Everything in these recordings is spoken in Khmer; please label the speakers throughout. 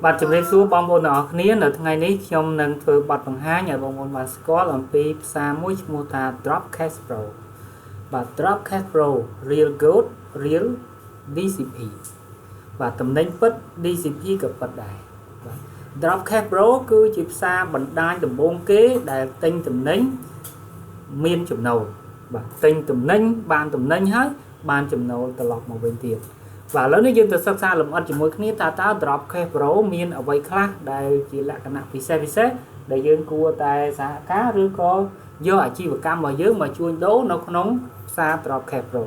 Speaker 1: បាទជំរាបសួរបងប្អូនទាំងអស់គ្នានៅថ្ងៃនេះខ្ញុំនឹងធ្វើបទបង្ហាញឲ្យបងប្អូនបានស្គាល់អំពីផ្សារមួយឈ្មោះថា Drop Cash Pro បាទ Drop Cash Pro Real Good Real DCP បាទតំណែងពិត DCP ក៏ពិតដែរបាទ Drop Cash Pro គឺជាផ្សារបណ្ដាញដំបូងគេដែលទិញតំណែងមានចំណូលបាទទិញតំណែងបានតំណែងហើយបានចំណូលត្រឡប់មកវិញទៀតបាទឥឡូវនេះយើងទៅសិក្សាលម្អិតជាមួយគ្នាថាតើ Drop Cash Pro មានអ្វីខ្លះដែលជាលក្ខណៈពិសេសពិសេសដែលយើងគួរតែសហការឬក៏យកអាជីវកម្មរបស់យើងមកជួញដូរនៅក្នុងផ្សារ Drop Cash Pro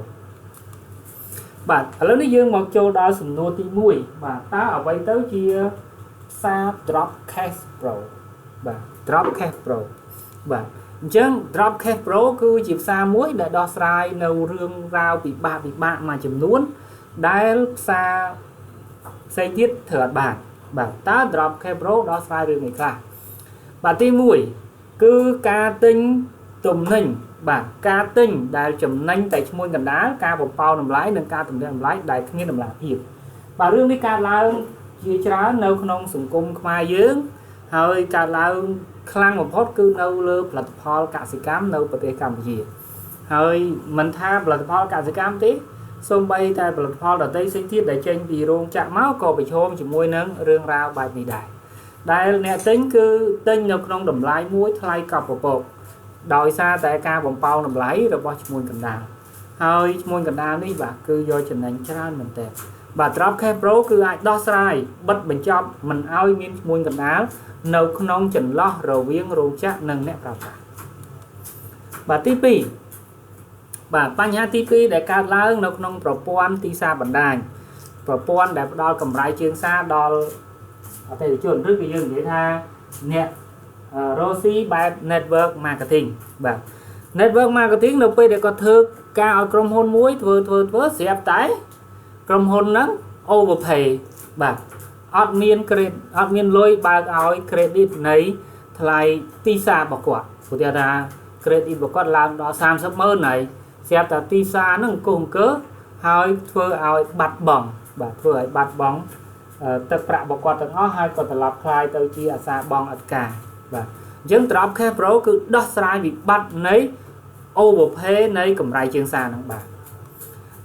Speaker 1: បាទឥឡូវនេះយើងមកចូលដល់សំណួរទី1បាទតើអ្វីទៅជាផ្សារ Drop Cash Pro បាទ Drop Cash Pro បាទអញ្ចឹង Drop Cash Pro គឺជាផ្សារមួយដែលដោះស្រាយនៅរឿងរ៉ាវពិបាកពិបាកមួយចំនួនដែលផ្សារផ្សេងទៀតធ្វើអត់បានបាទតើ Drop Cash Pro ដោះស្រាយរឿងអីខ្លះបាទទី1គឺការទិញទំនិញបាទការទិញដែលចំណេញតែឈ្មួញកណ្ដាលការបំប៉ោងតម្លៃនិងការទម្លាក់តម្លៃដែលគ្មានតម្លាភាពបាទរឿងនេះកើតឡើងជាច្រើននៅក្នុងសង្គមខ្មែរយើងហើយកើតឡើងខ្លាំងបំផុតគឺនៅលើផលិតផលកសិកម្មនៅប្រទេសកម្ពុជាហើយមិនថាផលិតផលកសិកម្មទេសូម្បីតែផលិតផលដទៃផ្សេងទៀតដែលចេញពីរោងចក្រមកក៏ប្រឈមជាមួយនឹងរឿងរ៉ាវបែបនេះដែរដែលអ្នកទិញគឺទិញនៅក្នុងតម្លៃមួយថ្លៃកប់ពពកដោយសារតែការបំប៉ោងតម្លៃរបស់ឈ្មួញកណ្ដាលហើយឈ្មួញកណ្ដាលនេះបាទគឺយកចំណេញច្រើនមែនទែនបាទ Drop Cash Pro គឺអាចដោះស្រាយបិទបញ្ចប់មិនឲ្យមានឈ្មួញកណ្ដាលនៅក្នុងចន្លោះរវាងរោងចក្រនិងអ្នកប្រើប្រាស់បាទទី2បាទបញ្ហាទី2ដែលកើតឡើងនៅក្នុងប្រព័ន្ធទីផ្សារបណ្ដាញប្រព័ន្ធដែលផ្ដល់កម្រៃជើងសារដល់អតិថិជនឬក៏យើងនិយាយថាអ្នករកស៊ីបែប network marketing បាទ network marketing នៅពេលដែលគាត់ធ្វើការឲ្យក្រុមហ៊ុនមួយធ្វើធ្វើធ្វើស្រាប់តែក្រុមហ៊ុនហ្នឹង overpay បាទអត់មាន credit អត់មានលុយបើកឲ្យ credit នៃថ្លៃទីផ្សាររបស់គាត់ឧទាហរណ៍ថា credit របស់គាត់ឡើងដល់30ម៉ឺនហើយស្រាប់តែទីផ្សារហ្នឹងអង្គអង្គើហើយធ្វើឲ្យបាត់បង់បាទធ្វើឲ្យបាត់បង់ទឹកប្រាក់របស់គាត់ទាំងអស់ហើយក៏ត្រឡប់ក្លាយទៅជាអាសាបងអត់ការបាទអញ្ចឹង Drop Cash Pro គឺដោះស្រាយវិបត្តិនៃ overpay នៃកម្រៃជើងសារហ្នឹងបាទ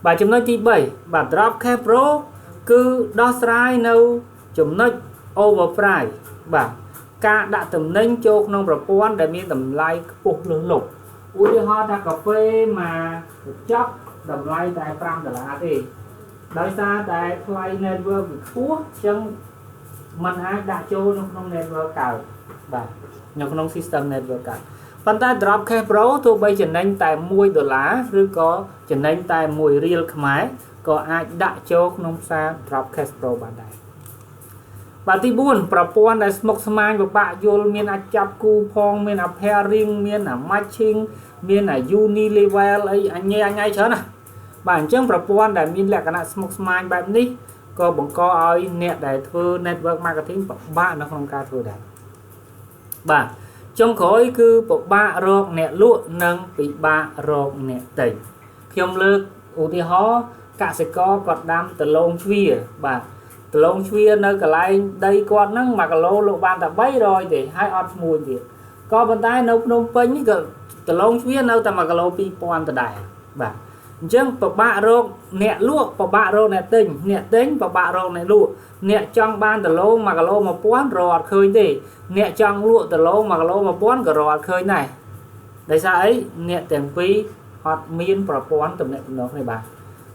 Speaker 1: បាទចំណុចទី3បាទ Drop Cash Pro គឺដោះស្រាយនៅចំណុច overprice បាទការដាក់តំណែងចូលក្នុងប្រព័ន្ធដែលមានតម្លៃខ្ពស់លើសលប់ឧទាហរណ៍ថាកាហ្វេមកកញ្ចប់តម្លៃតែ5ដុល្លារទេដោយសារតែថ្លៃ network វាខ្ពស់អញ្ចឹងมันអាចដាក់ចូលនៅក្នុង network កើតបាទនៅក្នុង system network កើតប៉ុន្តែ Drop Cash Pro ទោះបីចំណេញតែ1ដុល្លារឬក៏ចំណេញតែ1រៀលខ្មែរក៏អាចដាក់ចូលក្នុងផ្សារ Drop Cash Pro បានដែរបាទទី4ប្រព័ន្ធដែលស្មុគស្មាញពិបាកយល់មានអាចចាប់គូផងមានអា pairing មានអា matching មានអា uni level អីអញអញច្រើនណាបាទអញ្ចឹងប្រព័ន្ធដែលមានលក្ខណៈស្មុគស្មាញបែបនេះក៏បង្កឲ្យអ្នកដែលធ្វើ network marketing ពិបាកនៅក្នុងការធ្វើដែរបាទចុងក្រោយគឺពិបាករកអ្នកលក់និងពិបាករកអ្នកទិញខ្ញុំលើកឧទាហរណ៍កសិករគាត់ដាំដលងជ្វាបាទដលងជ្វានៅកន្លែងដីគាត់ហ្នឹង1គីឡូលក់បានតែ300ទេហើយអត់ឈ្មួញទៀតក៏ប៉ុន្តែនៅភ្នំពេញនេះក៏ដលងជ្វានៅតែ1គីឡូ2000ដដែលបាទអញ្ចឹងពិបាករកអ្នកលក់ពិបាករកអ្នកទិញអ្នកទិញពិបាករកអ្នកលក់អ្នកចង់បានដលង1គីឡូ1000រកអត់ឃើញទេអ្នកចង់លក់ដលង1គីឡូ1000ក៏រកអត់ឃើញដែរដោយសារអីអ្នកទាំងពីរអត់មានប្រព័ន្ធទំនាក់ទំនងគ្នាបាទ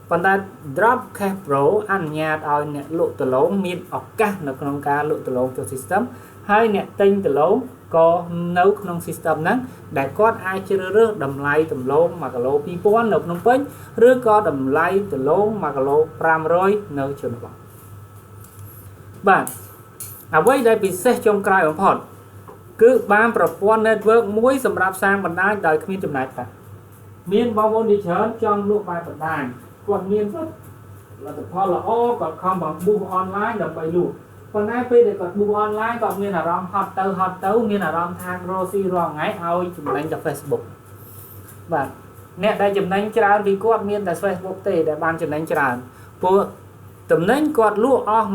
Speaker 1: ប៉ុន្តែ Drop Cash Pro អនុញ្ញាតឲ្យអ្នកលក់ដលងមានឱកាសនៅក្នុងការលក់ដលងចូល system ហើយអ្នកទិញដលងក៏នៅក្នុង system ហ្នឹងដែលគាត់អាចជ្រើសរើសតម្លៃដំឡូង1គីឡូ2000នៅភ្នំពេញឬក៏តម្លៃដំឡូង1គីឡូ500នៅជនបទបាទអ្វីដែលពិសេសចុងក្រោយបំផុតគឺបានប្រព័ន្ធ network មួយសម្រាប់សាងបណ្ដាញដោយគ្មានចំណាយប្រាក់មានបងប្អូនជាច្រើនចង់លក់បែបបណ្ដាញគាត់មានលទ្ធផលល្អគាត់ខំបំពុះអនឡាញដើម្បីលក់ប៉ុន្តែពេលដែលគាត់ប៊ូអនឡាញគាត់មានអារម្មណ៍ហត់ទៅហត់ទៅមានអារម្មណ៍ថារកស៊ីរាល់ថ្ងៃឲ្យចំណេញតែ Facebook បាទអ្នកដែលចំណេញច្រើនពីគាត់មានតែ Facebook ទេដែលបានចំណេញច្រើនព្រោះតំណែងគាត់លក់អស់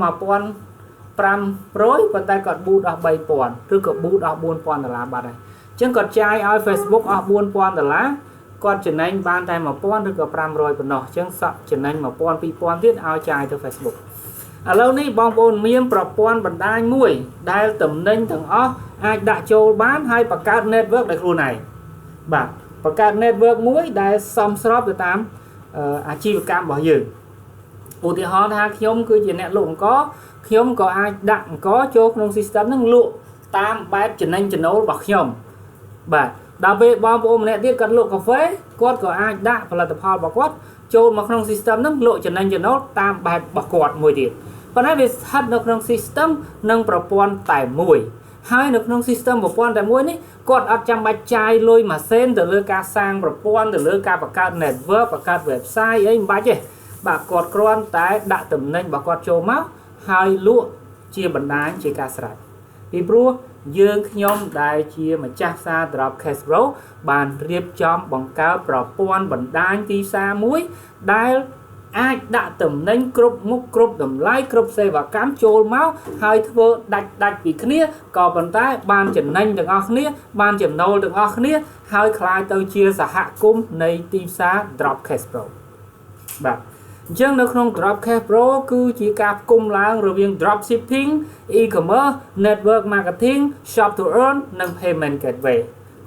Speaker 1: 1000 500ប៉ុន្តែគាត់ boost អស់3000ឬក៏ boost អស់4000ដុល្លារបាត់ហើយអញ្ចឹងគាត់ចាយឲ្យ Facebook អស់4000ដុល្លារគាត់ចំណេញបានតែ1000ឬក៏500ប៉ុណ្ណោះអញ្ចឹងសក់ចំណេញ1000 2000ទៀតឲ្យចាយទៅ Facebook ឥឡូវនេះបងប្អូនមានប្រព័ន្ធបណ្ដាញមួយដែលតំណែងទាំងអស់អាចដាក់ចូលបានហើយបង្កើត network ដោយខ្លួនឯងបាទបង្កើត network មួយដែលសមស្របទៅតាមអាជីវកម្មរបស់យើងឧទាហរណ៍ថាខ្ញុំគឺជាអ្នកលក់អង្ករខ្ញុំក៏អាចដាក់អង្ករចូលក្នុង system ហ្នឹងលក់តាមបែបចំណេញចំណូលរបស់ខ្ញុំបាទដល់ពេលបងប្អូនម្នាក់ទៀតគាត់លក់កាហ្វេគាត់ក៏អាចដាក់ផលិតផលរបស់គាត់ចូលមកក្នុង system ហ្នឹងលក់ចំណេញចំណូលតាមបែបរបស់គាត់មួយទៀតប៉ុន្តែវាស្ថិតនៅក្នុង system និងប្រព័ន្ធតែមួយហើយនៅក្នុង system ប្រព័ន្ធតែមួយនេះគាត់អត់ចាំបាច់ចាយលុយមួយសេនទៅលើការសាងប្រព័ន្ធទៅលើការបង្កើត network បង្កើត website អីមិនបាច់ទេបាទគាត់គ្រាន់តែដាក់តំណែងរបស់គាត់ចូលមកហើយលក់ជាបណ្ដាញជាការស្រេចពីព្រោះយើងខ្ញុំដែលជាម្ចាស់ផ្សារ Drop Cash Pro បានរៀបចំបង្កើតប្រព័ន្ធបណ្ដាញទីផ្សារមួយដែលអាចដាក់តំណែងគ្រប់មុខគ្រប់តម្លៃគ្រប់សេវាកម្មចូលមកហើយធ្វើដាច់ដាច់ពីគ្នាក៏ប៉ុន្តែបានចំណេញទាំងអស់គ្នាបានចំណូលទាំងអស់គ្នាហើយក្លាយទៅជាសហគមន៍នៃទីផ្សារ Drop Cash Pro បាទអញ្ចឹងនៅក្នុង Drop Cash Pro គឺជាការផ្គុំឡើងរវាង Drop Shipping, E-commerce, Network Marketing, Shop to Earn និង Payment Gateway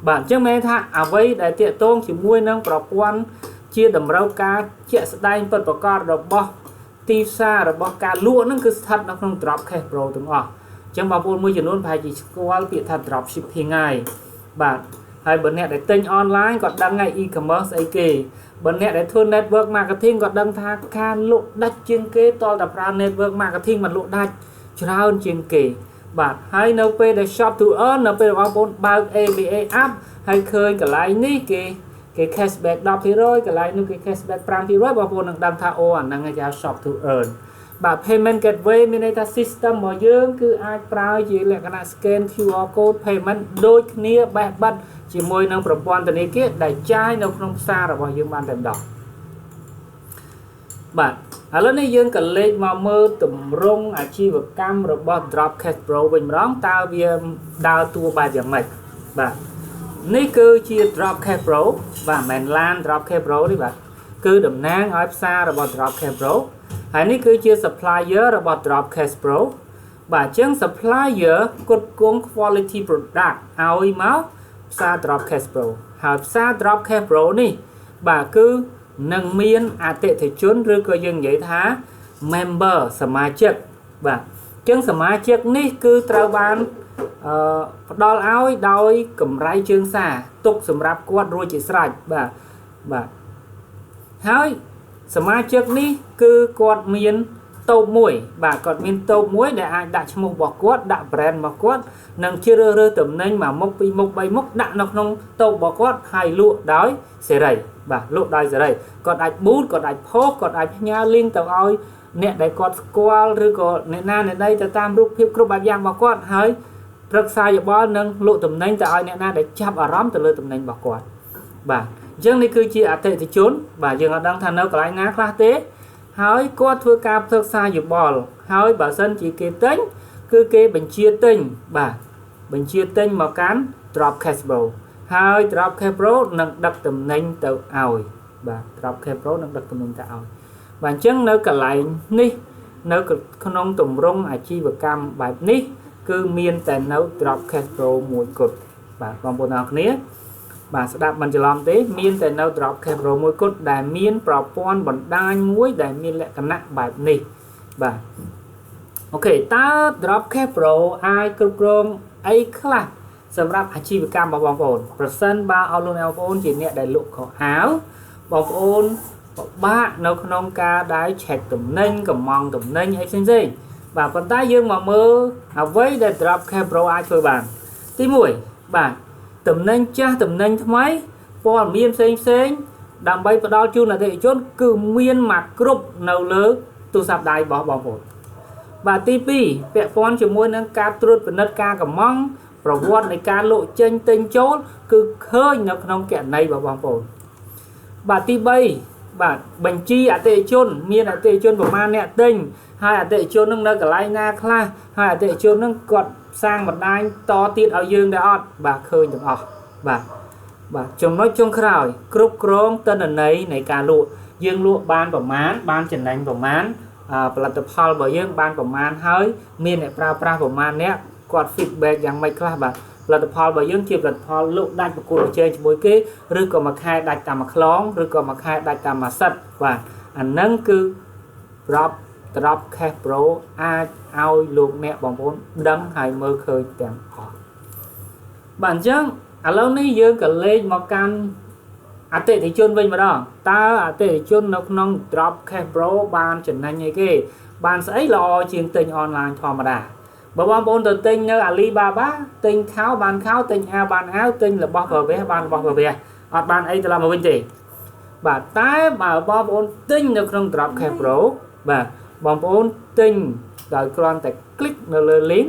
Speaker 1: បាទអញ្ចឹងមានថាអ្វីដែលទាក់ទងជាមួយនឹងប្រព័ន្ធជាតម្រូវការជាក់ស្ដែងពិតប្រាកដរបស់ទីផ្សាររបស់ការលក់ហ្នឹងគឺស្ថិតនៅក្នុង Drop Cash Pro ទាំងអស់អញ្ចឹងបងប្អូនមួយចំនួនប្រហែលជាស្គាល់ពាក្យថា Drop Shipping ហើយបាទហើយបើអ្នកដែលទិញ online ក៏ដឹងហើយ e-commerce ស្អីគេបើអ្នកដែលធ្វើ network marketing ក៏ដឹងថាការលក់ដាច់ជាងគេតតែប្រើ network marketing មិនលក់ដាច់ច្រើនជាងគេបាទហើយនៅពេលដែល shop to earn នៅពេលបងប្អូនបើក ABA app ហើយឃើញកន្លែងនេះគេគេ cashback 10%កន្លែងនោះគេ cashback 5%បងប្អូននឹងដឹងថាអូអាហ្នឹងគេហៅ shop to earn បាទ payment gateway មានន័យថា system របស់យើងគឺអាចប្រើជាលក្ខណៈ scan QR code payment ដូចគ្នាបេះបិទជាមួយនឹងប្រព័ន្ធធនាគារដែលចាយនៅក្នុងផ្សាររបស់យើងបានតែម្ដងបាទឥឡូវនេះយើងក៏លេខមកមើលទម្រង់អាជីវកម្មរបស់ Drop Cash Pro វិញម្ដងតើវាដើរតួបែបយ៉ាងម៉េចបាទនេះគឺជា Drop Cash Pro បាទមិនមែនឡាន Drop Cash Pro ទេបាទគឺតំណាងឲ្យផ្សាររបស់ Drop Cash Pro ហើយនេះគឺជា supplier របស់ Drop Cash Pro បាទអញ្ចឹង supplier ផ្គត់ផ្គង់ quality product ឲ្យមកផ្សារ Drop Cash Pro ហើយផ្សារ Drop Cash Pro នេះបាទគឺនឹងមានអតិថិជនឬក៏យើងនិយាយថា member សមាជិកបាទអញ្ចឹងសមាជិកនេះគឺត្រូវបានអឺផ្ដល់ឲ្យដោយកម្រៃជើងសារទុកសម្រាប់គាត់រួចជាស្រេចបាទបាទហើយសមាជិកនេះគឺគាត់មានតូបមួយបាទគាត់មានតូបមួយដែលអាចដាក់ឈ្មោះរបស់គាត់ដាក់ brand របស់គាត់និងជ្រើសរើសតំណែងមួយមុខពីរមុខបីមុខដាក់នៅក្នុងតូបរបស់គាត់ហើយលក់ដោយសេរីបាទលក់ដោយសេរីគាត់អាច boost គាត់អាច post គាត់អាចផ្ញើ link ទៅឲ្យអ្នកដែលគាត់ស្គាល់ឬក៏អ្នកណាអ្នកណីទៅតាមរូបភាពគ្រប់បែបយ៉ាងរបស់គាត់ហើយប្រឹក្សាយោបល់និងលក់តំណែងទៅឲ្យអ្នកណាដែលចាប់អារម្មណ៍ទៅលើតំណែងរបស់គាត់បាទអញ្ចឹងនេះគឺជាអតិថិជនបាទយើងអត់ដឹងថានៅកន្លែងណាខ្លះទេហើយគាត់ធ្វើការប្រឹក្សាយោបល់ហើយបើសិនជាគេទិញគឺគេបញ្ជាទិញបាទបញ្ជាទិញមកកាន់ Drop Cash Pro ហើយ Drop Cash Pro នឹងដឹកតំណែងទៅឲ្យបាទ Drop Cash Pro នឹងដឹកតំណែងទៅឲ្យបាទអញ្ចឹងនៅកន្លែងនេះនៅក្នុងទម្រង់អាជីវកម្មបែបនេះគឺមានតែនៅ Drop Cash Pro មួយគត់បាទបងប្អូនអរគ្នាបាទស្ដាប់មិនច្រឡំទេមានតែនៅ Drop Cash Pro មួយគត់ដែលមានប្រព័ន្ធបណ្ដាញមួយដែលមានលក្ខណៈបែបនេះបាទ OK តើ Drop Cash Pro អាចគ្រប់គ្រងអីខ្លះសម្រាប់អាជីវកម្មរបស់បងប្អូនប្រសិនបើអស់លោកអ្នកបងប្អូនជាអ្នកដែលលក់ខោអាវបងប្អូនពិបាកនៅក្នុងការដែល check តំណែងកំងតំណែងអីផ្សេងផ្សេងបាទប៉ុន្តែយើងមកមើលអ្វីដែល Drop Cash Pro អាចធ្វើបានទី1បាទតំណែងចាស់តំណែងថ្មីព័ត៌មានផ្សេងផ្សេងដើម្បីផ្ដល់ជូនអតិថិជនគឺមានមកគ្រប់នៅលើទូរស័ព្ទដៃរបស់បងប្អូនបាទទី2ពាក់ព័ន្ធជាមួយនឹងការត្រួតពិនិត្យការកំងប្រវត្តិនៃការលក់ចេញទិញចូលគឺឃើញនៅក្នុងកណនីរបស់បងប្អូនបាទទី3 បាទបញ្ជីអតិថិជនមានអតិថិជនប្រមាណអ្នកទិញហើយអតិថិជននឹងនៅកន្លែងណាខ្លះហើយអតិថិជននឹងគាត់សាងបណ្ដាញតទៀតឲ្យយើងដែរអត់បាទឃើញទាំងអស់បាទបាទចំណុចចុងក្រោយគ្រប់គ្រងទិន្នន័យនៃការលក់យើងលក់បានប្រមាណបានចំណេញប្រមាណផលិតផលរបស់យើងបានប្រមាណហើយមានអ្នកប្រើប្រាស់ប្រមាណអ្នកគាត់ feedback យ៉ាងម៉េចខ្លះបាទផលិតផលរបស់យើងជាផលិតផលលក់ដាច់ប្រកួតប្រជែងជាមួយគេឬក៏មួយខែដាច់តាមមួយខ្លងឬក៏មួយខែដាច់តាមមួយសិតបាទអាហ្នឹងគឺ Drop Cash Pro អាចឲ្យលោកអ្នកបងប្អូនដឹងហើយមើលឃើញទាំងអស់បាទអញ្ចឹងឥឡូវនេះយើងក៏លេខមកកាន់អតិថិជនវិញម្ដងតើអតិថិជននៅក្នុង Drop Cash Pro បានចំណេញអីគេបានស្អីល្អជាងទិញអនឡាញធម្មតាបើបងប្អូនទៅទិញនៅ Alibaba ទិញខោបានខោទិញអាវបានអាវទិញរបស់ប្រវេសបានរបស់ប្រវេសអត់បានអីត្រឡប់មកវិញទេបាទតែបើបងប្អូនទិញនៅក្នុង Drop Cash Pro បាទបងប្អូនទិញដោយគ្រាន់តែ click នៅលើ link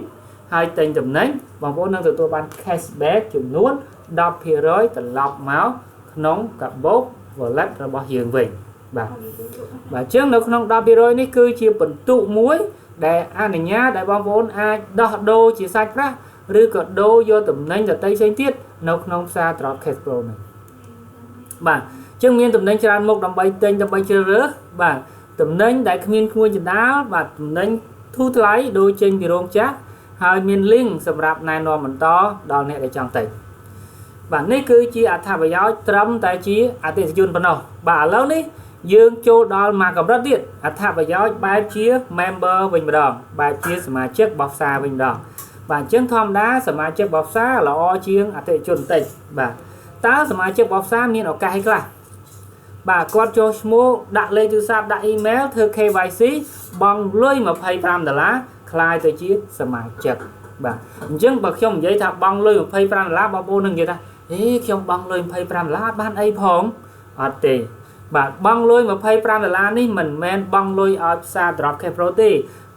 Speaker 1: ហើយទិញតំណែងបងប្អូននឹងទទួលបាន cashback ចំនួន 10% ត្រឡប់មកក្នុងកាបូប wallet របស់យើងវិញបាទបាទអញ្ចឹងនៅក្នុង 10% នេះគឺជាពិន្ទុមួយដែលអនុញ្ញាតឲ្យបងប្អូនអាចដោះដូរជាសាច់ប្រាក់ឬក៏ដូរយកតំណែងដទៃផ្សេងទៀតនៅក្នុងផ្សារ Drop Cash Pro នេះបាទអញ្ចឹងមានតំណែងច្រើនមុខដើម្បីទិញដើម្បីជ្រើសរើសបាទតំណែងដែលគ្មានក្មួយចណ្ដាលបាទតំណែងធូរថ្លៃដូចចេញពីរោងចក្រហើយមាន link សម្រាប់ណែនាំបន្តដល់អ្នកដែលចង់ទិញបាទនេះគឺជាអត្ថប្រយោជន៍ត្រឹមតែជាអតិថិជនប៉ុណ្ណោះបាទឥឡូវនេះយើងចូលដល់មួយកម្រិតទៀតអត្ថប្រយោជន៍បែបជា member វិញម្ដងបែបជាសមាជិករបស់ផ្សារវិញម្ដងបាទអញ្ចឹងធម្មតាសមាជិករបស់ផ្សារល្អជាងអតិថិជនបន្តិចបាទតើសមាជិករបស់ផ្សារមានឱកាសអីខ្លះបាទគាត់ចូលឈ្មោះដាក់លេខទូរស័ព្ទដាក់អ៊ីមែលធ្វើ KYC បង់លុយ25ដុល្លារក្លាយទៅជាសមាជិកបាទអញ្ចឹងបើខ្ញុំនិយាយថាបង់លុយ25ដុល្លារបងប្អូននឹងនិយាយថាហេខ្ញុំបង់លុយ25ដុល្លារអត់បានអីផងអត់ទេបាទបង់លុយ25ដុល្លារនេះមិនមែនបង់លុយឲ្យផ្សារ Drop Cash Pro ទេ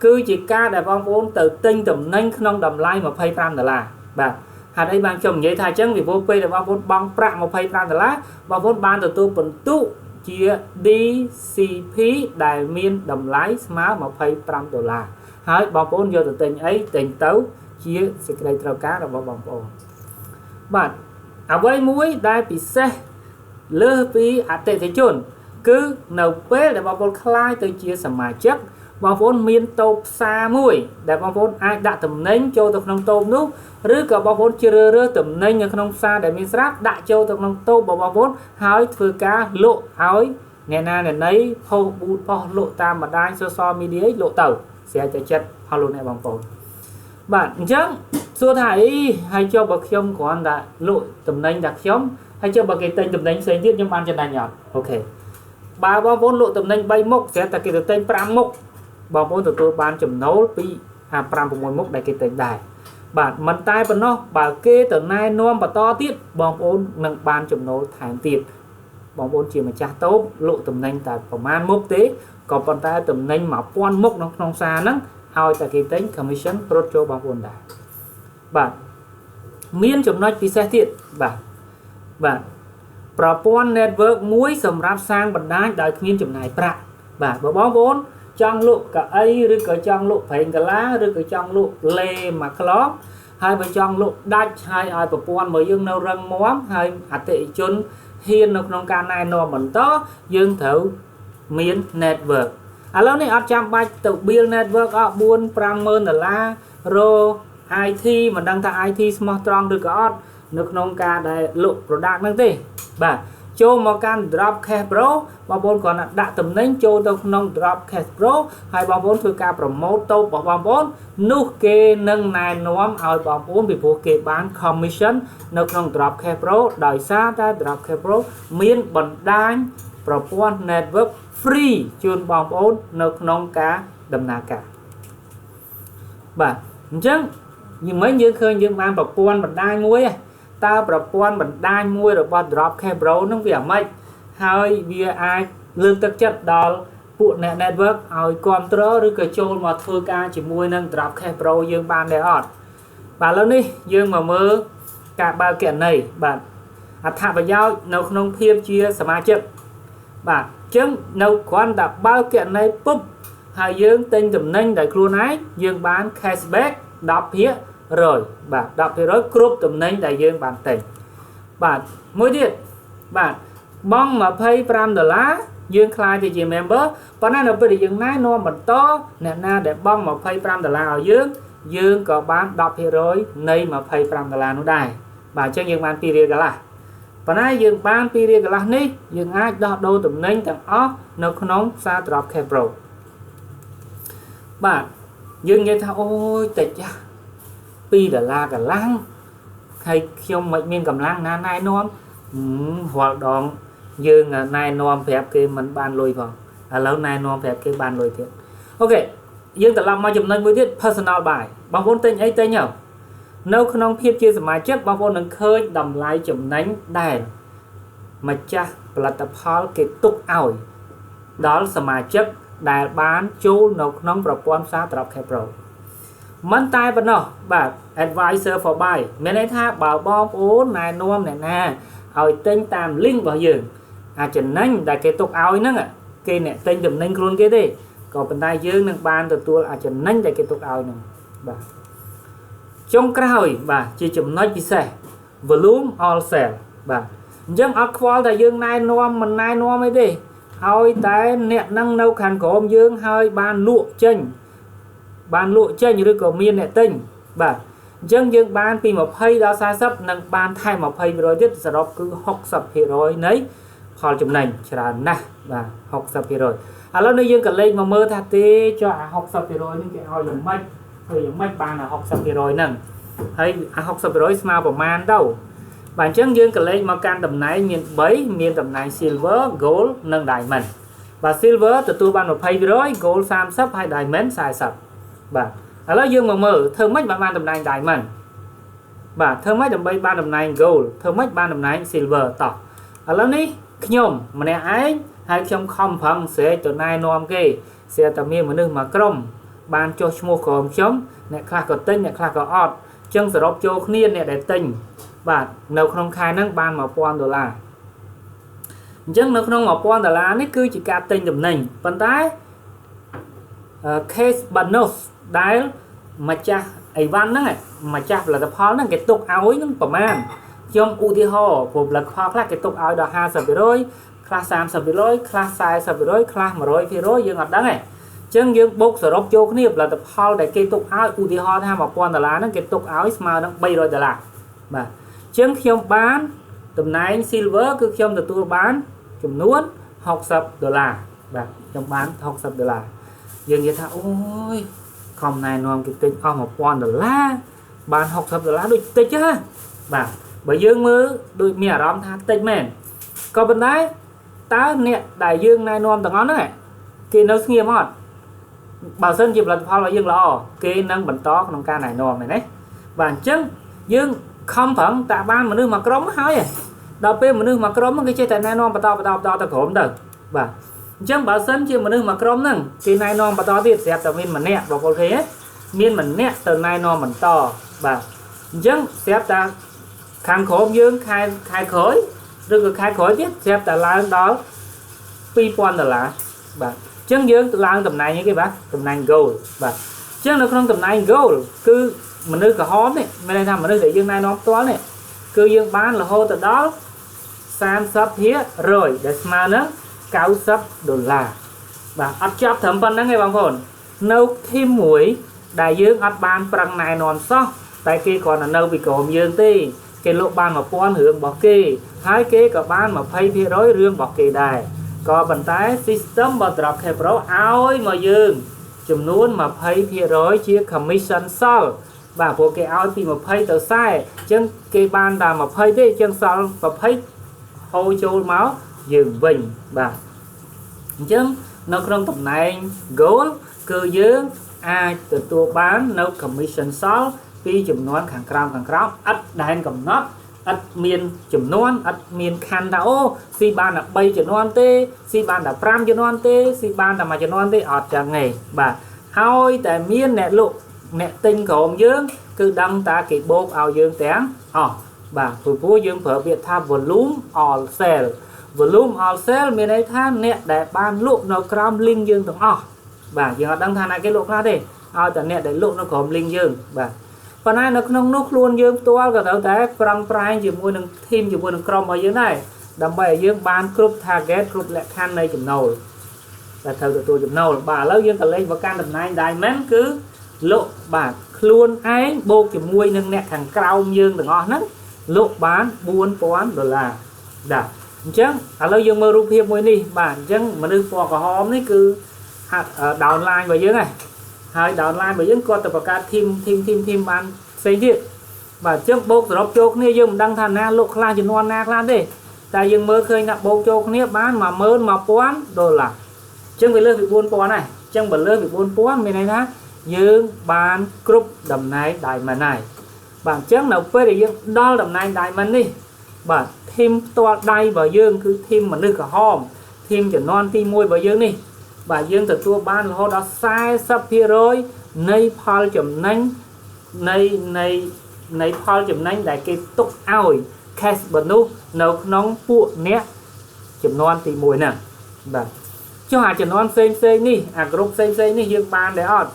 Speaker 1: គឺជាការដែលបងប្អូនទៅទិញតំណែងក្នុងតម្លៃ25ដុល្លារបាទហេតុអីបានខ្ញុំនិយាយថាអញ្ចឹងពីព្រោះពេលដែលបងប្អូនបង់ប្រាក់25ដុល្លារបងប្អូនបានទទួលពិន្ទុជា DCP ដែលមានតម្លៃស្មើ25ដុល្លារហើយបងប្អូនយកទៅទិញអីទិញទៅជាសេចក្តីត្រូវការរបស់បងប្អូនបាទអ្វីមួយដែលពិសេសលើសពីអតិថិជនគឺនៅពេលដែលបងប្អូនក្លាយទៅជាសមាជិកបងប្អូនមានតូបផ្សារមួយដែលបងប្អូនអាចដាក់តំណែងចូលទៅក្នុងតូបនោះឬក៏បងប្អូនជ្រើសរើសតំណែងនៅក្នុងផ្សារដែលមានស្រាប់ដាក់ចូលទៅក្នុងតូបរបស់បងប្អូនហើយធ្វើការលក់ឲ្យអ្នកណាអ្នកណីផុសប៊ូតផុសលក់តាមបណ្ដាញ social media លក់ទៅស្រេចតែចិត្តអស់លោកអ្នកបងប្អូនបាទអញ្ចឹងសួរថាអីហើយចុះបើខ្ញុំគ្រាន់តែលក់តំណែងតែខ្ញុំហើយចុះបើគេទិញតំណែងផ្សេងទៀតខ្ញុំបានចំណេញអត់អូខេបើបងប្អូនលក់តំណែង3មុខស្រាប់តែគេទៅទិញ5មុខបងប្អូនទទួលបានចំណូលពី5 6មុខដែលគេទិញដែរបាទមិនតែប៉ុណ្ណោះបើគេទៅណែនាំបន្តទៀតបងប្អូននឹងបានចំណូលថែមទៀតបងប្អូនជាម្ចាស់តូបលក់តំណែងតែប្រមាណមុខទេក៏ប៉ុន្តែតំណែង1000មុខនៅក្នុងផ្សារហ្នឹងឲ្យតែគេទិញ commission រត់ចូលបងប្អូនដែរបាទមានចំណុចពិសេសទៀតបាទបាទប្រព័ន្ធ network មួយសម្រាប់សាងបណ្ដាញដោយគ្មានចំណាយប្រាក់បាទបើបងប្អូនចង់លក់កៅអីឬក៏ចង់លក់ប្រេងកាឡាឬក៏ចង់លក់លេមួយក្លងហើយបើចង់លក់ដាច់ហើយឲ្យប្រព័ន្ធរបស់យើងនៅរឹងមាំហើយអតិថិជនហ៊ាននៅក្នុងការណែនាំបន្តយើងត្រូវមាន network ឥឡូវនេះអត់ចាំបាច់ទៅ build network អស់4 50000ដុល្លាររ IT មិនដឹងថា IT ស្មោះត្រង់ឬក៏អត់នៅក្នុងការដែលលក់ product ហ្នឹងទេបាទចូលមកកាន់ Drop Cash Pro បងប្អូនគ្រាន់តែដាក់តំណែងចូលទៅក្នុង Drop Cash Pro ហើយបងប្អូនធ្វើការ promote តូបរបស់បងប្អូននោះគេនឹងណែនាំឲ្យបងប្អូនពីព្រោះគេបាន commission នៅក្នុង Drop Cash Pro ដោយសារតែ Drop Cash Pro មានបណ្ដាញប្រព័ន្ធ network free ជូនបងប្អូននៅក្នុងការដំណើរការបាទអញ្ចឹងយ៉ាងម៉េចយើងឃើញយើងបានប្រព័ន្ធបណ្ដាញមួយតើប្រព័ន្ធបណ្ដាញមួយរបស់ Drop Cash Pro នឹងវាអាម៉េចហើយវាអាចលើកទឹកចិត្តដល់ពួកអ្នក network ឲ្យគ្រប់គ្រងឬក៏ចូលមកធ្វើការជាមួយនឹង Drop Cash Pro យើងបានដែរអត់បាទឥឡូវនេះយើងមកមើលការបើកគណនីបាទអត្ថប្រយោជន៍នៅក្នុងភាពជាសមាជិកបាទ ចឹងនៅគ្រាន់តែបើកគណនីពុបហើយយើងទិញតំណែងដោយខ្លួនឯងយើងបាន cashback 10%បាទ10%គ្រប់តំណែងដែលយើងបានទិញបាទមួយទៀតបាទបង់25ដុល្លារយើងក្លាយទៅជា member ប៉ុន្តែនៅពេលដែលយើងណែនាំបន្តអ្នកណាដែលបង់25ដុល្លារឲ្យយើងយើងក៏បាន10%នៃ25ដុល្លារនោះដែរបាទអញ្ចឹងយើងបាន2រៀលកន្លះប៉ុន្តែយើងបាន2រៀលកន្លះនេះយើងអាចដោះដូរតំណែងទាំងអស់នៅក្នុងផ្សារ Drop Cash Pro បាទយើងនិយាយថាអូយតិចចាស់2ដុល្លារកន្លះហើយខ្ញុំមិនមានកម្លាំងណាណែនាំរាល់ដងយើងណែនាំប្រាប់គេមិនបានលុយផងឥឡូវណែនាំប្រាប់គេបានលុយទៀត OK យើងត្រឡប់មកចំណុចមួយទៀត personal buy បងប្អូនទិញអីទិញទៅនៅក្នុងភាពជាសមាជិកបងប្អូននឹងឃើញតម្លៃចំណេញដែលម្ចាស់ផលិតផលគេទុកឲ្យដល់សមាជិកដែលបានចូលនៅក្នុងប្រព័ន្ធផ្សារ Drop Cash Pro មិនតែប៉ុណ្ណោះបាទ advisor for buy មានន័យថាបើបងប្អូនណែនាំអ្នកណាឲ្យទិញតាម link របស់យើងអាចចំណេញដែលគេទុកឲ្យហ្នឹងគេអ្នកទិញចំណេញខ្លួនគេទេក៏ប៉ុន្តែយើងនឹងបានទទួលអាចចំណេញដែលគេទុកឲ្យហ្នឹងបាទចុងក្រោយបាទជាចំណុចពិសេស volume all sale បាទអញ្ចឹងអត់ខ្វល់តែយើងណែនាំមិនណែនាំអីទេឲ្យតែអ្នកនឹងនៅខាងក្រោមយើងហើយបានលក់ចេញបានលក់ចេញឬក៏មានអ្នកទិញបាទអញ្ចឹងយើងបានពី20ដល់40និងបានថែម20%ទៀតសរុបគឺ60%នៃផលចំណេញច្រើនណាស់បាទ60%ឥឡូវនេះយើងក៏លេខមកមើលថាទេចុះអា60%នេះគេឲ្យយ៉ាងម៉េចធ្វើយ៉ាងម៉េចបានអា60%ហ្នឹងហើយអា60%ស្មើប្រមាណទៅបាទអញ្ចឹងយើងក៏លេខមកកាន់តំណែងមាន3មានតំណែង silver gold និង diamond បាទ silver ទទួលបាន20% gold 30ហើយ diamond 40បាទឥឡូវយើងមកមើលធ្វើម៉េចបានតំណែង diamond បាទធ្វើម៉េចដើម្បីបានតំណែង gold ធ្វើម៉េចបានតំណែង silver តោះឥឡូវនេះខ្ញុំម្នាក់ឯងហើយខ្ញុំខំប្រឹងស្រែកទៅណែនាំគេស្រាប់តែមានមនុស្សមួយក្រុមបានចុះឈ្មោះក្រុមខ្ញុំអ្នកខ្លះក៏ទិញអ្នកខ្លះក៏អត់អញ្ចឹងសរុបចូលគ្នាអ្នកដែលទិញបាទនៅក្នុងខែហ្នឹងបាន1000ដុល្លារអញ្ចឹងនៅក្នុង1000ដុល្លារនេះគឺជាការទិញតំណែងប៉ុន្តែ case bonus ដែលម្ចាស់អីវ៉ាន់ហ្នឹងម្ចាស់ផលិតផលហ្នឹងគេទុកឲ្យហ្នឹងប្រហែលខ្ញុំឧទាហរណ៍ព្រោះផលិតផលខ្លះគេទុកឲ្យដល់50%ខ្លះ30%ខ្លះ40%ខ្លះ100%យើងអត់ដឹងទេអញ្ចឹងយើងបូកសរុបចូលគ្នាផលិតផលដែលគេទុកឲ្យឧទាហរណ៍ថា1000ដុល្លារហ្នឹងគេទុកឲ្យស្មើនឹង300ដុល្លារបាទអញ្ចឹងខ្ញុំបានតំណែង silver គឺខ្ញុំទទួលបានចំនួន60ដុល្លារបាទខ្ញុំបាន60ដុល្លារយើងនិយាយថាអូយខំណែនាំគេទិញអស់1000ដុល្លារបាន60ដុល្លារដូចតិចហ៎បាទបើយើងមើលដូចមានអារម្មណ៍ថាតិចមែនក៏ប៉ុន្តែតើអ្នកដែលយើងណែនាំទាំងអស់ហ្នឹងគេនៅស្ងៀមអត់បើសិនជាផលិតផលរបស់យើងល្អគេនឹងបន្តក្នុងការណែនាំមែនទេបាទអញ្ចឹងយើងខំប្រឹងតាបានមនុស្សមួយក្រុមហើយដល់ពេលមនុស្សមួយក្រុមហ្នឹងគេចេះតែណែនាំបន្តបន្តបន្តទៅក្រុមទៅបាទអញ្ចឹងបើសិនជាមនុស្សមួយក្រុមហ្នឹងគេណែនាំបន្តទៀតស្រាប់តែមានម្នាក់បងប្អូនឃើញទេមានម្នាក់ទៅណែនាំបន្តបាទអញ្ចឹងស្រាប់តែខាងក្រោមយើងខែខែក្រោយឬក៏ខែក្រោយទៀតស្រាប់តែឡើងដល់2000ដុល្លារបាទអញ្ចឹងយើងឡើងតំណែងអីគេបាទតំណែង gold បាទអញ្ចឹងនៅក្នុងតំណែង gold គឺមនុស្សក្រហមនេះមានន័យថាមនុស្សដែលយើងណែនាំផ្ទាល់នេះគឺយើងបានរហូតទៅដល់30%ដែលស្មើនឹង90ដុល្លារបាទអត់ចប់ត្រឹមប៉ុណ្្នឹងទេបងប្អូននៅ team មួយដែលយើងអត់បានប្រឹងណែនាំសោះតែគេគ្រាន់តែនៅពីក្រោមយើងទេគេលក់បាន1000រឿងរបស់គេហើយគេក៏បាន20%រឿងរបស់គេដែរក៏ប៉ុន្តែ system របស់ Drop Cash Pro ឲ្យមកយើងចំនួន20%ជា commission សល់បាទព្រោះគេឲ្យពី20ទៅ40អញ្ចឹងគេបានតែ20ទេអញ្ចឹងសល់20ហូរចូលមកយើងវិញបាទអញ្ចឹងនៅក្នុងតំណែង gold គឺយើងអាចទទួលបាននៅ commission សល់ពីចំនួនខាងក្រោមខាងក្រោមឥតដែនកំណត់ឥតមានចំនួនឥតមានខណ្ឌថាអូស៊ីបានតែ3ចំនួនទេស៊ីបានតែ5ចំនួនទេស៊ីបានតែ1ចំនួនទេអត់ចឹងទេបាទហើយតែមានអ្នកលក់អ្នកទិញក្រុមយើងគឺដឹងតាគេបូកឲ្យយើងទាំងអស់បាទព្រោះយើងប្រើពាក្យថា volume all sale Volume all sale មានន័យថាអ្នកដែលបានលក់នៅក្រោម link យើងទាំងអស់បាទយើងអត់ដឹងថាណាគេលក់ខ្លះទេឲ្យតែអ្នកដែលលក់នៅក្រោម link យើងបាទប៉ុន្តែនៅក្នុងនោះខ្លួនយើងផ្ទាល់ក៏ត្រូវតែប្រឹងប្រែងជាមួយនឹង team ជាមួយនឹងក្រុមរបស់យើងដែរដើម្បីឲ្យយើងបានគ្រប់ target គ្រប់លក្ខខណ្ឌនៃចំណូលតែត្រូវទទួលចំណូលបាទឥឡូវយើងក៏លេខមកកាន់តំណែង Diamond គឺលក់បាទខ្លួនឯងបូកជាមួយនឹងអ្នកខាងក្រោមយើងទាំងអស់ហ្នឹងលក់បាន4000ដុល្លារបាទអញ្ចឹងឥឡូវយើងមើលរូបភាពមួយនេះបាទអញ្ចឹងមនុស្សពណ៌ក្រហមនេះគឺហាត់ downline របស់យើងហើយហើយ downline របស់យើងគាត់ទៅបង្កើត team team team team បានផ្សេងទៀតបាទអញ្ចឹងបូកសរុបចូលគ្នាយើងមិនដឹងថាណាលក់ខ្លះចំនួនណាខ្លះទេតែយើងមើលឃើញថាបូកចូលគ្នាបាន11000ដុល្លារអញ្ចឹងវាលើសពី4000ហើយអញ្ចឹងបើលើសពី4000មានន័យថាយើងបានគ្រប់តំណែង Diamond ហើយបាទអញ្ចឹងនៅពេលដែលយើងដល់តំណែង Diamond នេះបាទ team ផ្ទាល់ដៃរបស់យើងគឺ team មនុស្សក្រហម team ជំនាន់ទី1របស់យើងនេះបាទយើងទទួលបានរហូតដល់40%នៃផលចំណេញនៃនៃនៃផលចំណេញដែលគេទុកឲ្យ cash bonus នៅក្នុងពួកអ្នកចំនួនទី1ហ្នឹងបាទចុះអាចំនួនផ្សេងផ្សេងនេះអាក្រុមផ្សេងផ្សេងនេះយើងបានដែរអត់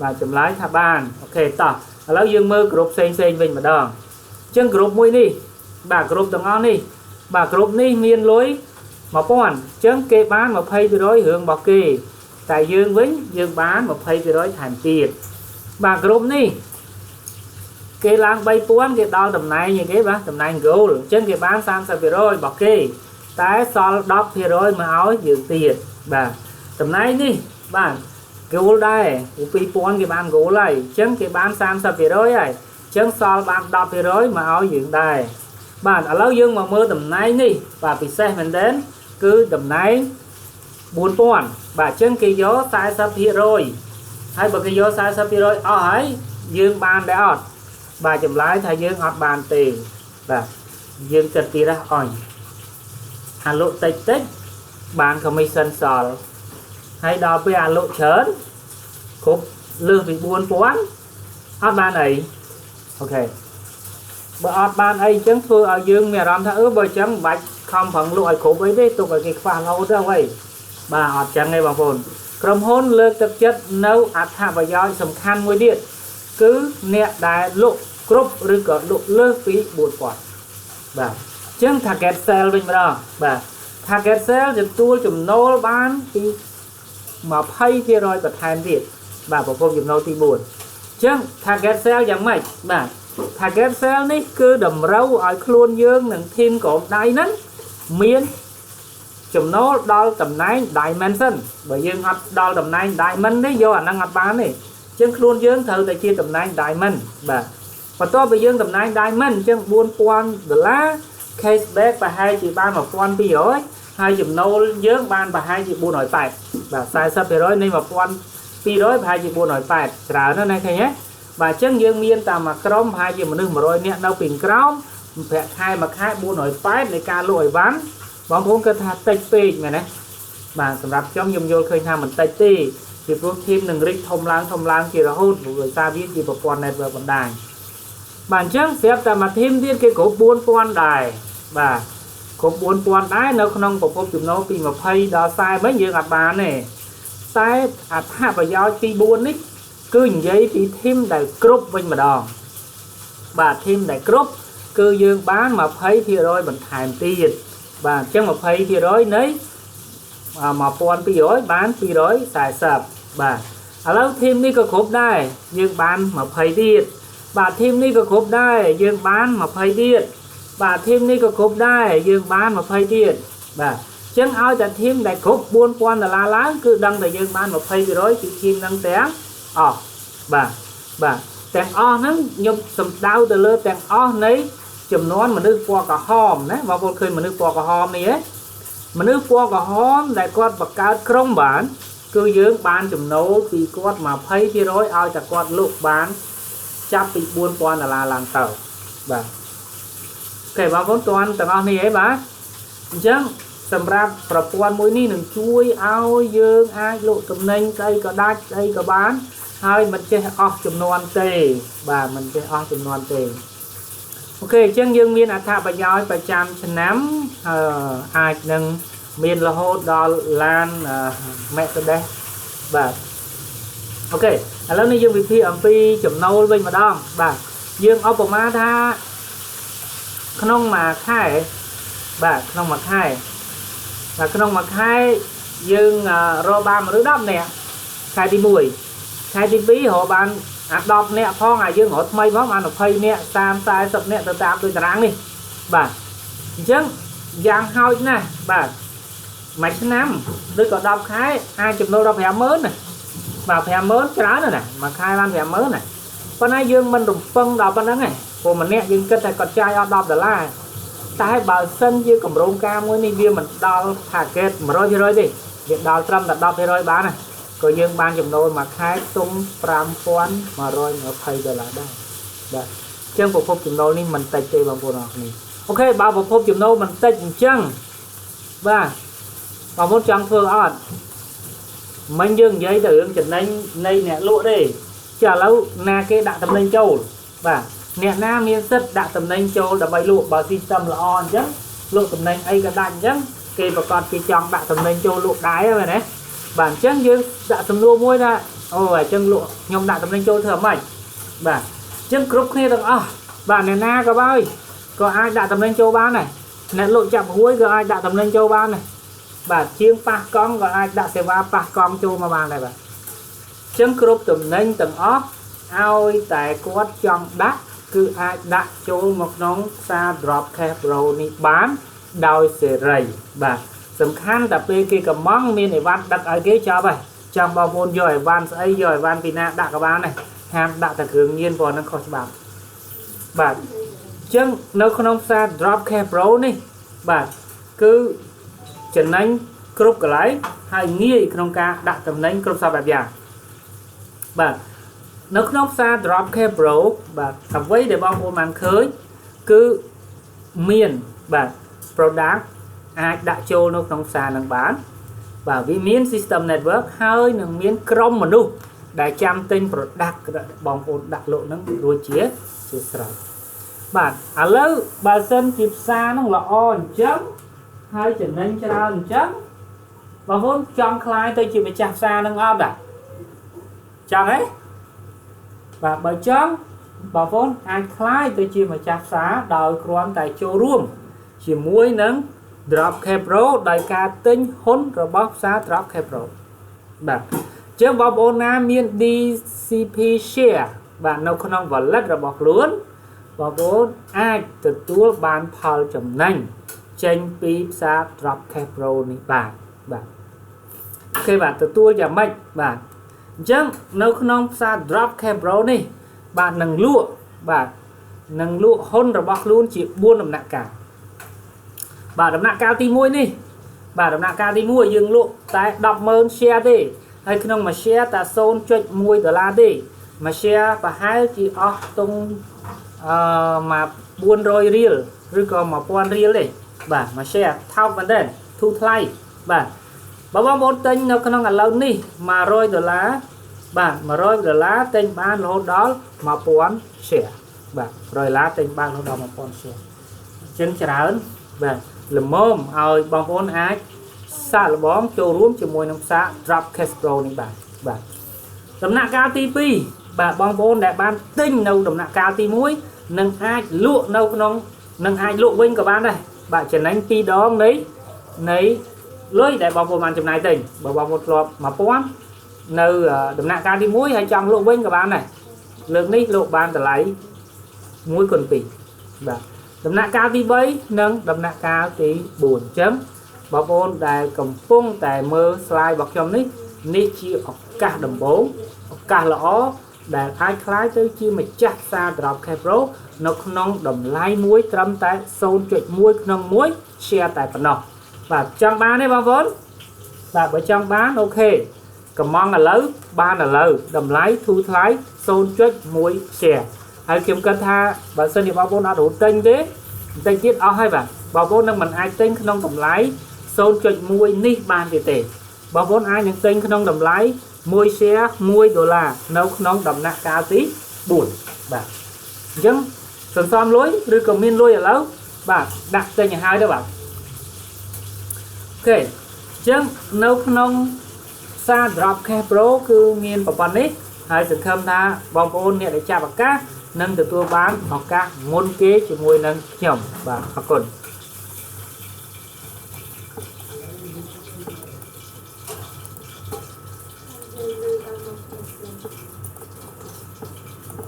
Speaker 1: បាទចម្លើយថាបាន OK តោះឥឡូវយើងមើលក្រុមផ្សេងផ្សេងវិញម្ដងអញ្ចឹងក្រុមមួយនេះបាទក្រុមទាំងអស់នេះបាទក្រុមនេះមានលុយ1000អញ្ចឹងគេបាន20%រឿងរបស់គេតែយើងវិញយើងបាន20%ថែមទៀតបាទក្រុមនេះគេឡើង3000គេដល់តំណែងគេបាទតំណែង gold អញ្ចឹងគេបាន30%របស់គេតែសល់10%មកឲ្យយើងទៀតបាទតំណែងនេះបាទ gold ដែរ2000គេបាន gold ហើយអញ្ចឹងគេបាន30%ហើយអញ្ចឹងសល់បាន10%មកឲ្យយើងដែរបាទឥឡូវយើងមកមើលតំណែងនេះបាទពិសេសមែនទែនគឺតំណែង4000បាទអញ្ចឹងគេយក40%ហើយបើគេយក40%អស់ហើយយើងបានដែរអត់បាទចម្លើយថាយើងអត់បានទេបាទយើងគិតទៀតណាអញអាលក់តិចតិចបាន commission សល់ហើយដល់ពេលអាលក់ច្រើនគ្រប់លើសពី4000អត់បានអី OK បើអត់បានអីអញ្ចឹងធ្វើឲ្យយើងមានអារម្មណ៍ថាអឺបើអញ្ចឹងមិនបាច់ខំប្រឹងលក់ឲ្យគ្រប់អីទេទុកឲ្យគេខ្វះរហូតទៅអីបាទអត់ចឹងទេបងប្អូនក្រុមហ៊ុនលើកទឹកចិត្តនៅអត្ថប្រយោជន៍សំខាន់មួយទៀតគឺអ្នកដែលលក់គ្រប់ឬក៏លក់លើសពី4000បាទអញ្ចឹង target sale វិញម្ដងបាទ target sale ទទួលចំណូលបានពី20%បន្ថែមទៀតបាទប្រភពចំណូលទី4អញ្ចឹង target sale យ៉ាងម៉េចបាទ target sale នេះគឺតម្រូវឲ្យខ្លួនយើងនិង team ក្រោមដៃហ្នឹងមានចំណូលដល់តំណែង diamond បើយើងអត់ដល់តំណែង diamond ទេយកអាហ្នឹងអត់បានទេអញ្ចឹងខ្លួនយើងត្រូវតែជាតំណែង diamond បាទបន្ទាប់ពីយើងតំណែង diamond អញ្ចឹង4000ដុល្លារ cash back ប្រហែលជាបាន1200ហើយចំណូលយើងបានប្រហែលជា480បាទ40%នៃ1200ប្រហែលជា480ច្រើនណាស់ណាឃើញទេបាទអញ្ចឹងយើងមានតាមមួយក្រុមប្រហែលជាមនុស្ស100នាក់នៅពីក្រោមប្រាក់ខែមួយខែ480នៃការលក់អីវ៉ាន់បងប្អូនគិតថាតិចពេកមែនទេបាទសម្រាប់ខ្ញុំខ្ញុំយល់ឃើញថាមិនតិចទេពីព្រោះ team នឹងរីកធំឡើងធំឡើងជារហូតព្រោះដោយសារវាជាប្រព័ន្ធ network បណ្ដាញបាទអញ្ចឹងស្រាប់តែមួយ team ទៀតគេគ្រប់4000ដែរបាទគ្រប់4000ដែរនៅក្នុងប្រភពចំណូលពី20ដល់40វិញយើងអត់បានទេតែអត្ថប្រយោជន៍ទី4នេះគឺនិយាយពី team ដែលគ្រប់វិញម្ដងបាទ team ដែលគ្រប់គឺយើងបាន20%បន្ថែមទៀតបាទអញ្ចឹង20%នៃ1200បាន240បាទឥឡូវ team នេះក៏គ្រប់ដែរយើងបាន20ទៀតបាទ team នេះក៏គ្រប់ដែរយើងបាន20ទៀតបាទ team នេះក៏គ្រប់ដែរយើងបាន20ទៀតបាទអញ្ចឹងឲ្យតែ team ដែលគ្រប់4000ដុល្លារឡើងគឺដឹងតែយើងបាន20%ពី team ហ្នឹងទាំងអស់បាទបាទទាំងអស់ហ្នឹងខ្ញុំសំដៅទៅលើទាំងអស់នៃចំនួនមនុស្សពណ៌ក្រហមណាបងប្អូនឃើញមនុស្សពណ៌ក្រហមនេះទេមនុស្សពណ៌ក្រហមដែលគាត់បង្កើតក្រុមបាន គឺយើងបានចំណូលពីគាត់20%ឲ្យតែគាត់លក់បានចាប់ពី4000ដុល្លារឡើងទៅបាទ OK បងប្អូនទាន់ទាំងអស់នេះហីបាទអញ្ចឹងសម្រាប់ប្រព័ន្ធមួយនេះនឹងជួយឲ្យយើងអាចលក់ទំនិញស្អីក៏ដាច់ស្អីក៏បានហើយមិនចេះអស់ចំនួនទេបាទមិនចេះអស់ចំនួនទេ OK អញ្ចឹងយើងមានអត្ថប្រយោជន៍ប្រចាំឆ្នាំ អាចនឹងមានរហូតដល់ឡាន Mercedes បាទ OK ឥឡូវនេះយើងវិភាគអំពីចំណូលវិញម្ដងបាទយើងឧបមាថាក្នុងមួយខែបាទក្នុងមួយខែបាទក្នុងមួយខែយើងរកបានមនុស្ស10នាក់ខែទី1ខែទី2រកបានអា10នាក់ផងអាយើងរកថ្មីផងបាន20នាក់30 40នាក់ទៅតាមដូចតារាងនេះបាទអញ្ចឹងយ៉ាងហោចណាស់បាទមួយឆ្នាំឬក៏10ខែអាចចំណូលដល់50000ណាបាទ50000ច្រើនណាស់ណាមួយខែបាន50000ណាប៉ុន្តែយើងមិនរំពឹងដល់ប៉ុណ្្នឹងទេព្រោះម្នាក់យើងគិតថាគាត់ចាយអស់10ដុល្លារតែបើសិនជាកម្រងការមួយនេះវាមិនដល់ target 100%ទេវាដល់ត្រឹមតែ10%បានណាក៏យើងបានចំណូលមួយខែទុំ5120ដុល្លារដែរបាទអញ្ចឹងប្រភពចំណូលនេះមិនតិចទេបងប្អូនអរគ្នា OK បើប្រភពចំណូលមិនតិចអញ្ចឹងបាទបងប្អូនចង់ធ្វើអត់មិញយើងនិយាយទៅរឿងចំណេញនៃអ្នកលក់ទេចាឥឡូវណាគេដាក់តំណែងចូលបាទអ្នកណាមានសិទ្ធិដាក់តំណែងចូលដើម្បីលក់បើ system ល្អអញ្ចឹងលក់តំណែងអីក៏ដាច់អញ្ចឹងគេប្រកាសគេចង់ដាក់តំណែងចូលលក់ដែរមែនទេបាទអញ្ចឹងយើងដាក់សំណួរមួយថាអូអញ្ចឹងលក់ខ្ញុំដាក់តំណែងចូលធ្វើម៉េចបាទអញ្ចឹងគ្រប់គ្នាទាំងអស់បាទអ្នកណាក៏ដោយក៏អាចដាក់តំណែងចូលបានដែរអ្នកលក់ចាប់ហួយក៏អាចដាក់តំណែងចូលបានដែរបាទជាងប៉ះកង់ក៏អាចដាក់សេវាប៉ះកង់ចូលមកបានដែរបាទអញ្ចឹងគ្រប់តំណែងទាំងអស់ឲ្យតែគាត់ចង់ដាក់គឺអាចដាក់ចូលមកក្នុងផ្សារ Drop Cash Pro នេះបានដោយសេរីបាទសំខាន់តែពេលគេកំងមានអីវ៉ាន់ដឹកឲ្យគេចប់ហើយចង់បងប្អូនយកអីវ៉ាន់ស្អីយកអីវ៉ាន់ពីណាដាក់ក៏បានដែរហាមដាក់តែគ្រឿងញៀនព្រោះហ្នឹងខុសច្បាប់បាទអញ្ចឹងនៅក្នុងផ្សារ Drop Cash Pro នេះបាទគឺចំណេញគ្រប់កន្លែងហើយងាយក្នុងការដាក់តំណែងគ្រប់សពបែបយ៉ាងបាទនៅក្នុងផ្សារ Drop Cash Pro បាទអ្វីដែលបងប្អូនបានឃើញគឺមានបាទ product អាចដាក់ចូលនៅក្នុងផ្សារនឹងបានបាទវាមាន system network ហើយនឹងមានក្រុមមនុស្សដែលចាំទិញ product បងប្អូនដាក់លក់ហ្នឹងរួចជាជាស្រេចបាទឥឡូវបើសិនជាផ្សារហ្នឹងល្អអញ្ចឹងហើយចំណេញច្រើនអញ្ចឹងបងប្អូនចង់ក្លាយទៅជាម្ចាស់ផ្សារហ្នឹងអត់ដែរចង់ទេបាទបើចង់បងប្អូនអាចក្លាយទៅជាម្ចាស់ផ្សារដោយគ្រាន់តែចូលរួមជាមួយនឹង Drop Cash Pro ដោយការទិញហ៊ុនរបស់ផ្សារ Drop Cash Pro បាទអញ្ចឹងបងប្អូនណាមាន DCP share បាទនៅក្នុង wallet របស់ខ្លួនបងប្អូនអាចទទួលបានផលចំណេញចេញពីផ្សារ Drop Cash Pro នេះបាទបាទ OK បាទទទួលយ៉ាងម៉េចបាទអញ្ចឹងនៅក្នុងផ្សារ Drop Cash Pro នេះបាទនឹងលក់បាទនឹងលក់ហ៊ុនរបស់ខ្លួនជា4ដំណាក់កាលបាទដំណាក់កាលទី1នេះបាទដំណាក់កាលទី1យើងលក់តែ100,000 share ទេហើយក្នុងមួយ share តែ0.1ដុល្លារទេមួយ share ប្រហែលជាអស់តុងអឺមក400រៀលឬក៏1000រៀលទេបាទមួយ share ថោកមែនទែនធូរថ្លៃបាទបើបងប្អូនទិញនៅក្នុងឥឡូវនេះ100ដុល្លារបាទ100ដុល្លារទិញបានរហូតដល់1000 share បាទ100ដុល្លារទិញបានរហូតដល់1000 share អញ្ចឹងច្រើនបាទល្មមឲ្យបងប្អូនអាចសាកល្បងចូលរួមជាមួយនឹងផ្សារ Drop Cash Pro នេះបាទបាទដំណាក់កាលទី2បាទបងប្អូនដែលបានទិញនៅដំណាក់កាលទី1នឹងអាចលក់នៅក្នុងនឹងអាចលក់វិញក៏បានដែរបាទចំណេញ2ដងនៃនៃលុយដែលបងប្អូនបានចំណាយទិញបើបងប្អូនធ្លាប់1000នៅដំណាក់កាលទី1ហើយចង់លក់វិញក៏បានដែរលើកនេះលក់បានតម្លៃ1គុណ2បាទដំណាក់កាលទី3និងដំណាក់កាលទី4អញ្ចឹងបងប្អូនដែលកំពុងតែមើល slide របស់ខ្ញុំនេះនេះជាឱកាសដំបូងឱកាសល្អដែលអាចក្លាយទៅជាម្ចាស់ផ្សារ Drop Cash Pro នៅក្នុងតម្លៃមួយត្រឹមតែ0.1ក្នុង1 share តែប៉ុណ្ណោះបាទចង់បានទេបងប្អូនបាទបើចង់បាន OK កំងឥឡូវបានឥឡូវតម្លៃធូរថ្លៃ0.1 share ហើយខ្ញុំគិតថាបើសិនជាបងប្អូនអត់រត់ទិញទេបន្តិចទៀតអស់ហើយបាទបងប្អូននឹងមិនអាចទិញក្នុងតម្លៃ0.1នេះបានទៀតទេបងប្អូនអាចនឹងទិញក្នុងតម្លៃ1 share 1ដុល្លារនៅក្នុងដំណាក់កាលទី4បាទអញ្ចឹងសន្សំលុយឬក៏មានលុយឥឡូវបាទដាក់ទិញឲ្យហើយទៅបាទ OK អញ្ចឹងនៅក្នុងផ្សារ Drop Cash Pro គឺមានប្រព័ន្ធនេះហើយសង្ឃឹមថាបងប្អូនអ្នកដែលចាប់ឱកាសនឹងទទួលបានឱកាសមុនគេជាមួយនឹងខ្ញុំបាទអរគុណ។